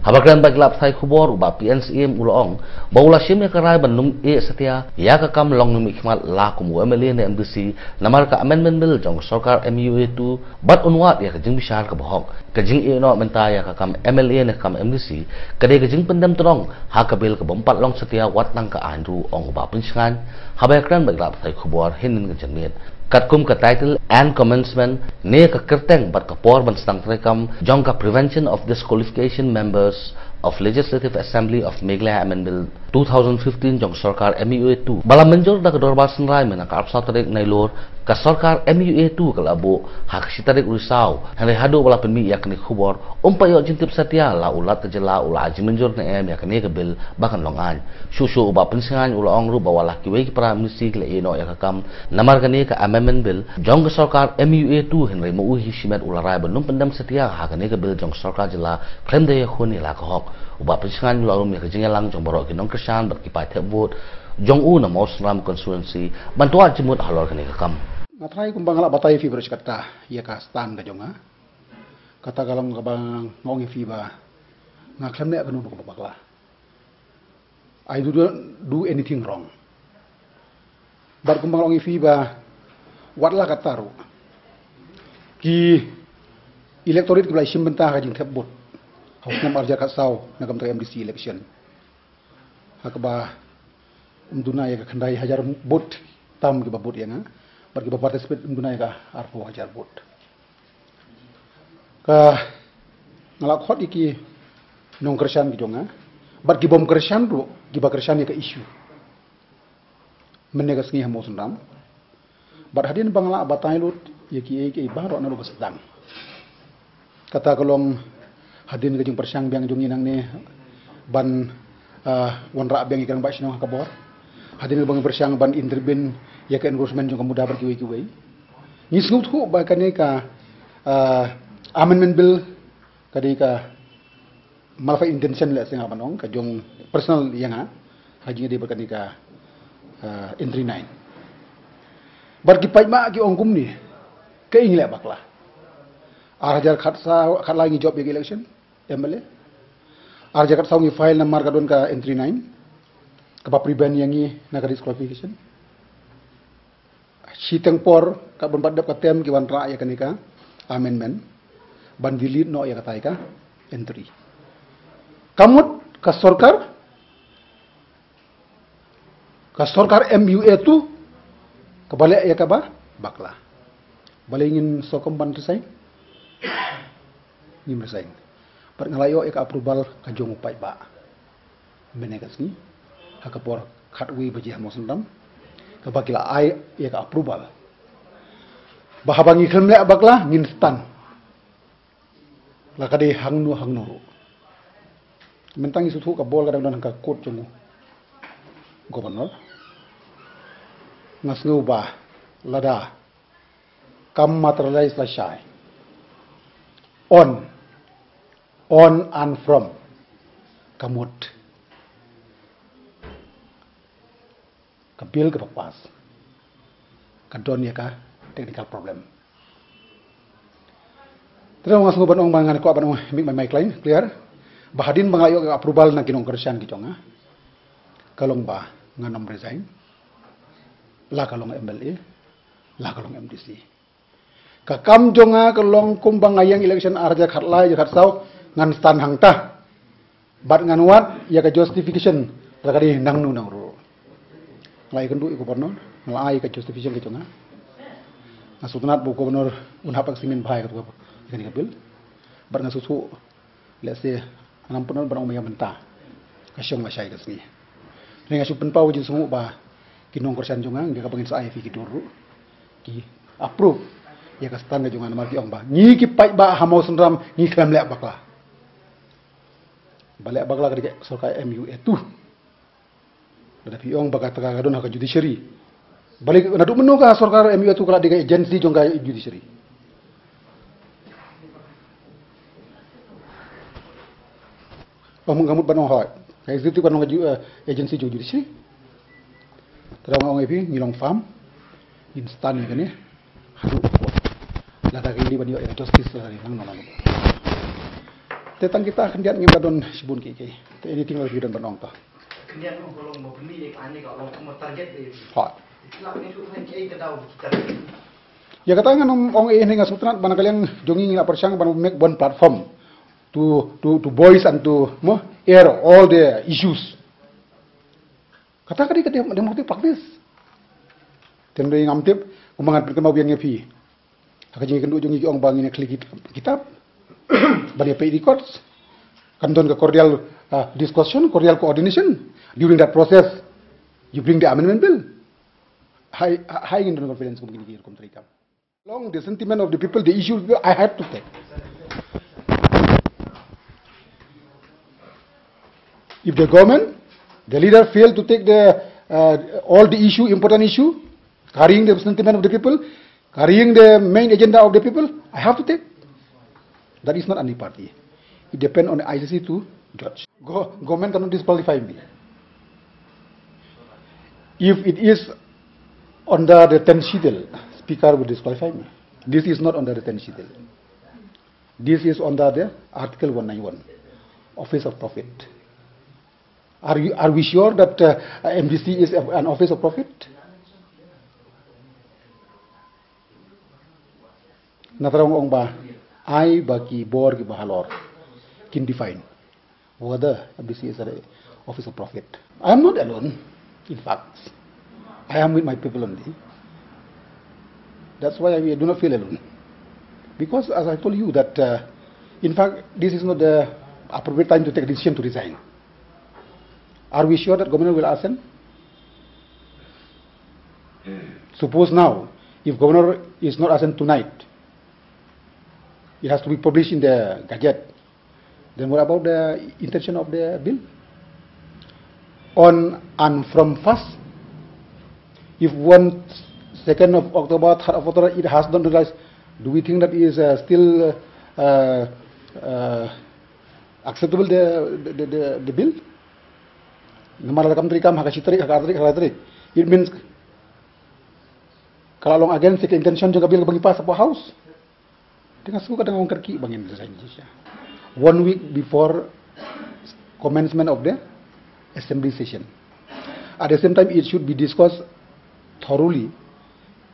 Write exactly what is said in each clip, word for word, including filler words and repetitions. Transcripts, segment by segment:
Haba kren bad ki lad pathai khubor, u Bah P N Syiem u la ong ba u la shim ïa ka rai ban ym ïeh satia ïa ka kam long nongmihkhmat la kum u M L A ne M D C namar ka Amendment Bill jong ka sorkar M U A two, bad un wad ïa ka jingbishar kaba hok. Ka jingïeh noh mynta ïa ka kam M L A ne ka kam M D C ka dei ka jingpyndem tyrong ha ka bill kaba ym pat long satia wat tang ka aiñ ruh, ong u Bah Pynshngaiñ haba ïakren bad ki lad pathai khubor hynnin ka janmiet. Katkum ka title and commencement ne ka kyrteng bad ka por ban sdang treikam jong ka Prevention of Disqualification Members of Legislative Assembly of Meghalaya Amendment Bill two thousand fifteen jong ka sorkar M U A two ba la mynjur da ka Dorbar Synrai mynta ka arphew saw tarik Nailur, ka sorkar M U A two ka la buh ha ka shi tarik u Risaw. Hynrei haduh ba la pynmih ïa kane ka khubor, ym pat ïoh jingtip satia la u Lat ka jylla u la ai jingmynjur ne em ïa kane ka bill ba kan long aiñ. Shuh shuh u Bah Pynshngaiñ u la ong ruh ba wat la kiwei ki para M D C ki la ïeh noh ïa ka kam namar kane ka Amendment Bill jong ka sorkar M U A two, hynrei ma u hi shimet u la rai ban ym pyndem satia ha kane ka bill jong ka sorkar jylla khlem da ïakhun ïa la ka hok. U Bah Pynshngaiñ u la rung ïa ka jingïalang jong baroh ki nongkyrshan bad ki paidbah thep vote jong u na Mawsynram constituency ban tuid jingmut halor kane ka kam. Nga trai kumba nga la batai ïa phi baroh shi katta ïa ka stand ka jong nga. Kata ka long kaba nga ong ïa phi ba nga khlem leh kano kano kaba bakla. I do not do anything wrong. Bad kumba nga la ong ïa phi ba wat la katta ruh, ki electorate kiba la shim bynta ha ka jingthep vote ha u snem arhajar khatsaw na ka bynta ka M D C election, ha kaba ym duna ïa ka khyndai hajar vote tam kiba vote ïa nga, bad kiba participate ym duna ïa ka arphew hajar vote. Ka, nga la khot ïa ki nongkyrshan ki jong nga bad ki bym kyrshan ruh, kiba kyrshan ïa ka issue mynne ka sngi ha Mawsynram. Bad hadien ba nga la batai lut ïa kiei kiei baroh naduh ba sdang, kata ka long hadien ka jingpyrshang biang jong ngi nangne ban, ah, wanrah biang ïa ka rangbah shnong ha ka bor, hadien ka jingpyrshang ban intervene ïa ka encroachment jong ka MUDA bad kiwei kiwei, ngi sngewthuh ba kane ka, ah, Amendment Bill ka dei ka malafide intention, lehse nga ban ong, ka jong personal ïa nga ha jingïadei bad kane ka, ah, entry nine. Bad ki paidbah ki ong kumne, kaei ngi leh bakla? Arhajar khatsaw, khatlai ngi jop ïa ka election M L A. Arhajar khatsaw ngi file namar ka don ka entry nine kaba prevent ïa ngi na ka disqualification. Shiteng por katba bun pat dep ka term ki wanrah ïa kane ka amendment ban delete noh ïa katai ka entry. Ka mut ka sorkar, ka sorkar M U A two kaba leh ïa kaba bakla. Balei ngin sngewkhia ban resign? Ngim resign. Bad nga la ïoh ïa ka approval ka jong u paidbah mynne ka sngi ha ka por khatwei baje ha Mawsynram, kaba ki la ai ïa ka approval ba haba ngi khlem leh bakla ngin stand, la ka dei hangno hangno ruh. Mynta ngi sngewthuh ka bol ka dang don ha ka court jong u Governor. Nga sngew ba lada kam materialize lashai on, on and from, ka mut ka bill kaba pass ka don ïa ka technical problem. Te nga sngew ban ong, ba ngan kwah ban ong, make my mind clear, clear ba hadien ba nga ïoh ka approval na ki nongkyrshan ki jong nga, ka long ba ngan ym resign, la ka long M L A, la ka long M D C. Ka kam jong nga ka long kumba nga ïeng election arhajar khatlai, arhajar khatsaw, ngan stand hangta. Bad ngan wad ïa ka justification, la ka dei nangno nangno ruh. Nga la ïakynduh ïa u Governor, nga la ai ïa ka justification ka jong nga. Nga sngewtynnat ba u Governor un hap eksamin bha ïa kane ka bill. Bad nga sngewthuh lehse ngan ym pynlong ban ong ïa mynta, ka shong lashai ka sngi. Hynrei nga shu pynpaw ka jingsngewnguh ba ki nongkyrshan jong nga, ïa kaba ngin sa ai ïa phi ki dur ruh, ki approve ïa ka stand ka jong nga namar ki ong ba ngi ki paidbah ha Mawsynram ngi khlem leh bakla. Ba leh bakla ka dei ka sorkar M U A two. Lada phi ong ba kata ka don ha ka judiciary, balei naduh mynno ka sorkar M U A two ka la dei ka agency jong ka judiciary? Ba mut ka mut ban ong hoi ka executive ban ong ka ju-, eh, agency jong judiciary. Te nga ong ïa phi, ngi long firm, ngin stand ïa kane haduh ka court. Lada ka ïa ban ïoh ïa ka justice, lada ka ïa nang nang nang. Te tang kita khyndiat ngim da don shibun ki ki. Te anything else ki don ban ong ta. Khyndiat ong ka long ba pynmih ïa ka aiñ ka long kum target de. Ha. Ila ni shu khan ki ka daw ki target. Ïa kata ngan ong, ong eh nga sngewtynnat ban ka liang jong ngi ngi la pyrshang ban make one platform to, to, to voice and to, mo, air all the issues. Kata ka dei ka dem-, democratic practice. Te ym dei ngam tip, kumba ngan pynkynmaw biang ïa phi. Ha ka jingkynduh jong ngi ki ong ba ngin ïa khlieh kitab, kitab. Ban ïa peit records. Kan don ka cordial, ah, discussion, cordial coordination. During that process, you bring the amendment bill. Hai, hai ngin don confidence kum kine ki rukom treikam. Along the sentiment of the people, the issue I had to take. If the government, the leader failed to take the, uh, all the issue, important issue, carrying the sentiment of the people, carrying the main agenda of the people, I have to take. That is not any party. It depends on the I C C to judge. Go-, government cannot disqualify me. If it is under the ten Schedule, Speaker will disqualify me. This is not under the ten Schedule. This is under the Article one ninety-one, Office of Profit. Are you, are we sure that, uh, M D C is a, an office of profit? Nata ong, ong ba, ai ba ki bor ki ba halor kin define whether M D C is an office of profit. I am not alone, in fact. I am with my people only. That's why I do not feel alone. Because as I told you that, uh, in fact, this is not the appropriate time to take a decision to resign. Are we sure that governor will assent? Suppose now, if governor is not assent tonight, it has to be published in the gazette. Then what about the intention of the bill? On and from first, if one second of October, third of October, it has not realized, do we think that is, uh, still, uh, uh, acceptable the, the, the, the, the bill? Namar lada kam treikam ha ka shi tarik, ha ka ar tarik, ha ka lai tarik. It means ka la long against the intention jong ka bill ba ngi pass hapoh House. Te nga sngew ka dang long kyrkieh ba ngin resign shisha. One week before commencement of the assembly session. At the same time, it should be discussed thoroughly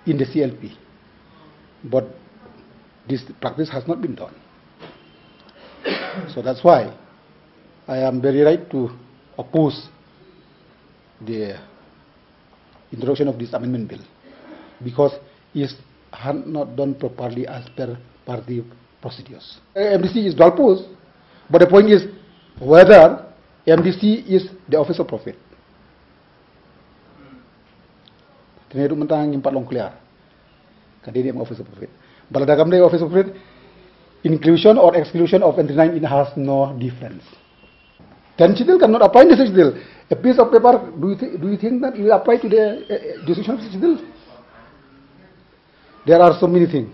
in the C L P. But this practice has not been done. So that's why I am very right to oppose the introduction of this amendment bill, because it had not done properly as per party procedures. Uh, M D C is dual post, but the point is whether M D C is the office of profit. Te naduh mynta ngim pat long clear. Ka dei dei office of profit. Ba lada kam dei office of profit, inclusion or exclusion of entry nine, it has no difference. Ten Schedule cannot apply in the Sixth Schedule. A piece of paper, do you, thi- do you think that it will apply to the, uh, uh, jurisdiction of Sixth Schedule? There are so many things.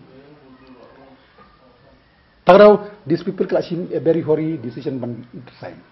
Tang daw, these people ka la shim a very hurry decision ban resign.